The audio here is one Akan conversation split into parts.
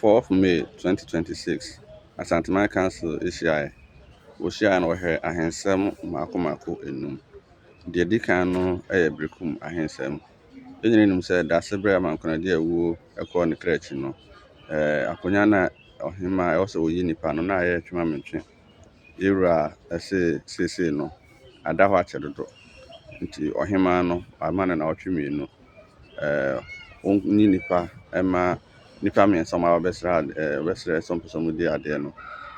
4th May 2026, Asanteman Council hyiaeɛ. Wɔhyiaeɛ no, wɔhwɛɛ ahensɛm mmaako mmaako nnum. Deɛ ɛdi kan no yɛ Berekum ahensɛm. Yɛn nyinaa nim sɛ Daasebrɛ Amankwaa awuo kɔɔ ne kra akyi no, akonnwa no a ɔhemaa ɛwɔ sɛ ɔyi nipa no na ayɛ twema mentwe. Yɛwura se seesei no, ada hɔ akyɛ dodo. Nti ɔhemaa no, wama no nnawɔtwe 2. Ɔnyi nipa ma nipa mmiɛnsa a wɔaba bɛsra bɛsrɛ sɛ wɔpɛ sɛ wɔdi adeɛ no,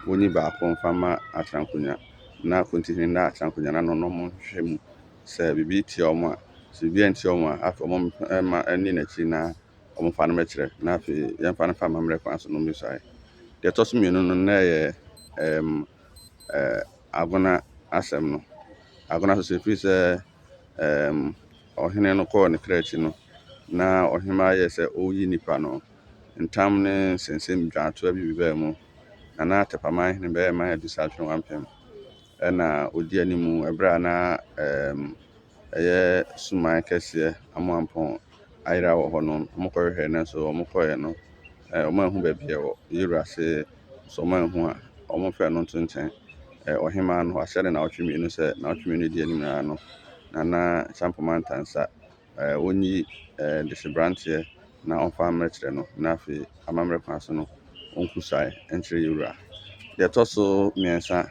wɔnyi baako mfa mma atenankonnwa na Kontihene nna atenankonnwa no ano na wɔnhwehwɛ mu sɛ biribi tia wɔn a, sɛ biribi antia wɔn a, afei wɔmma nni n'akyi na wɔmfa no mmɛkyerɛ na afei yɛmfa no mfa amammerɛ kwan so na ɔmmɛsuae. Deɛ ɛtɔ so mmienu no na ɛyɛ Agona asɛm no. Agona nso so ɛfiri sɛ ɔhene no kɔɔ ne kra akyi no, na ɔhemaa yɛɛ sɛ ɔreyi nipa no, ntam ne nsɛnsɛm dwaatoa bi baa mu. Nana Tepaman hene bɛyɛ Adusa Atwere Wampem ɛna ɔdi anim ɛberɛ a na ɛyɛ suman kɛseɛ Amoampɔn ayera wɔ hɔ no, wɔkɔhwehwɛ nanso wɔkɔeɛ no, wɔanhu baabi a ɛwɔ. Yɛwura se sɛ wɔanhu a, wɔmfa ɛno nto nkyɛn. Ɔhemaa no wahyɛ no nnawɔtwe 2 sɛ nnawɔtwe 2 di anim nyinaa no, Nana Kyampoma Ntansa wɔnyi dehyeberanteɛ na ɔmfa mmɛkyerɛ no na afei amammerɛ kwan so no, ɔnkusae nkyerɛ yɛwura. Deɛ ɛtɔ so mmiɛnsa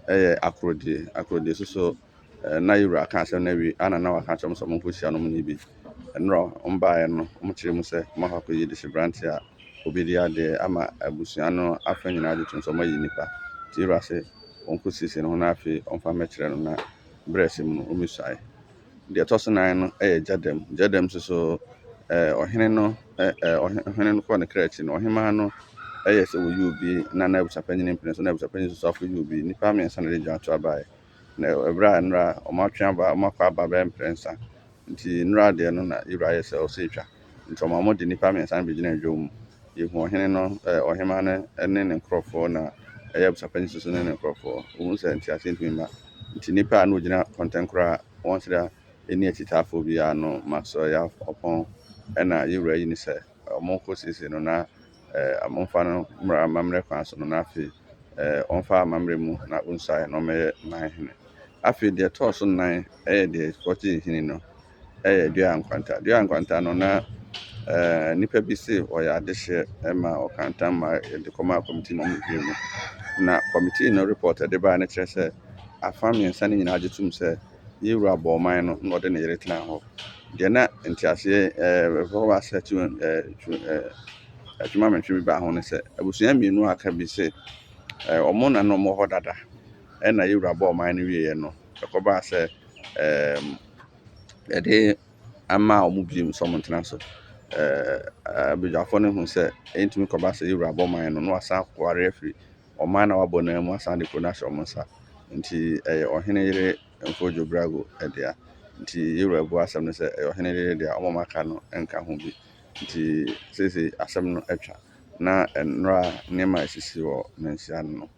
yɛ akorodie. Akorodie nso so na yɛwura aka asɛm no awie ana na waka akyerɛ wɔn sɛ wɔnkɔhyia no wɔnyɛ bi. Nnora wɔbaeɛ no, wɔkyerɛ mu sɛ wɔakɔ akɔyi dehyeberanteɛ a obɛdi adeɛ ama abusua no afa nyinaa gye tom sɛ wɔayi nipa. Nti yɛwura se wɔnkɔsiesie ne ho na afei ɔmfa mmɛkyerɛ no na berɛ a ɛsɛ mu no ɔmmɛsuae. Deɛ ɛtɔ so nan no yɛ gyadam. Gyadam nso so ɔhene no ɔhene no kɔɔ ne kra akyi no, ɔhemaa no yɛ sɛ wɔyi obi na na abusuapanyin mpene so na abusuapanyin nso so akɔyi obi. Nnipa mmiɛnsa na ɛde dwaatoa baeɛ. Na ɛberɛ a nnora wɔatwe aba wɔakɔ aba bɛyɛ mprɛnsa. Nti nnora deɛ no na yɛwura ayɛ sɛ ɔsɛ etwa. Nti ɔma wɔde nnipa mmiɛnsa no bɛgyina dwom mu. Yɛhu ɔhene no ɔhemaa no ne ne nkurɔfoɔ na ɛyɛ abusuapanyin nso so ne ne nkurɔfoɔ. Wohu sɛ nteaseɛ ntumi mma. Nti nnipa a na wɔgyina kɔntɛnkorɔ a wɔnhyɛ ɛni akyitaafoɔ biara no, Maxwell Ɔpɔn ɛna yɛwura yi ne sɛ wɔnkɔsiesie no na wɔmfa no mmra amammerɛ kwan so no na afei ɔmfa amammerɛ mu na ɔnsuae na ɔmmɛyɛ manhene. Afei deɛ ɛtɔɔ so nnan yɛ deɛ kɔgyee hene no yɛ Dua Nkwanta. Dua Nkwanta no na nnipa bi se ɔyɛ adehyeɛ ma ɔkantam ma yɛde kɔmaa committee ma wɔhwehwɛɛ mu. Na committee no report a ɛde baeɛ no kyerɛ sɛ afa mmiɛnsa no nyinaa gye tom sɛ yɛwura bɔ ɔman no na ɔde ne yere tena hɔ. Deɛ na nteaseɛ ɛkɔba sɛ twema mentwe bi baa ho ne sɛ abusua mmienu a aka bi se wɔn na na wɔwɔ hɔ dada ɛna yɛwura bɔ ɔman no wieeɛ no, ɛkɔbaa sɛ yɛde ama wɔn bio sɛ wɔntena so. Abadwafoɔ no hu sɛ ɛntumi kɔba sɛ yɛwura bɔ ɔman no na wasan akɔware afiri ɔman na wabɔ no mu asan de kuro no ahyɛ wɔn nsa. Nti ɛyɛ ɔhene yere Mfodwo Brago dea. Nti yɛwura bu asɛm no sɛ ɛyɛ ɔhene yere dea, wɔn a aka no nka ho bi. Nti seesei asɛm no atwa. Na nnora nneɛma a esisi wɔ manhyia no no.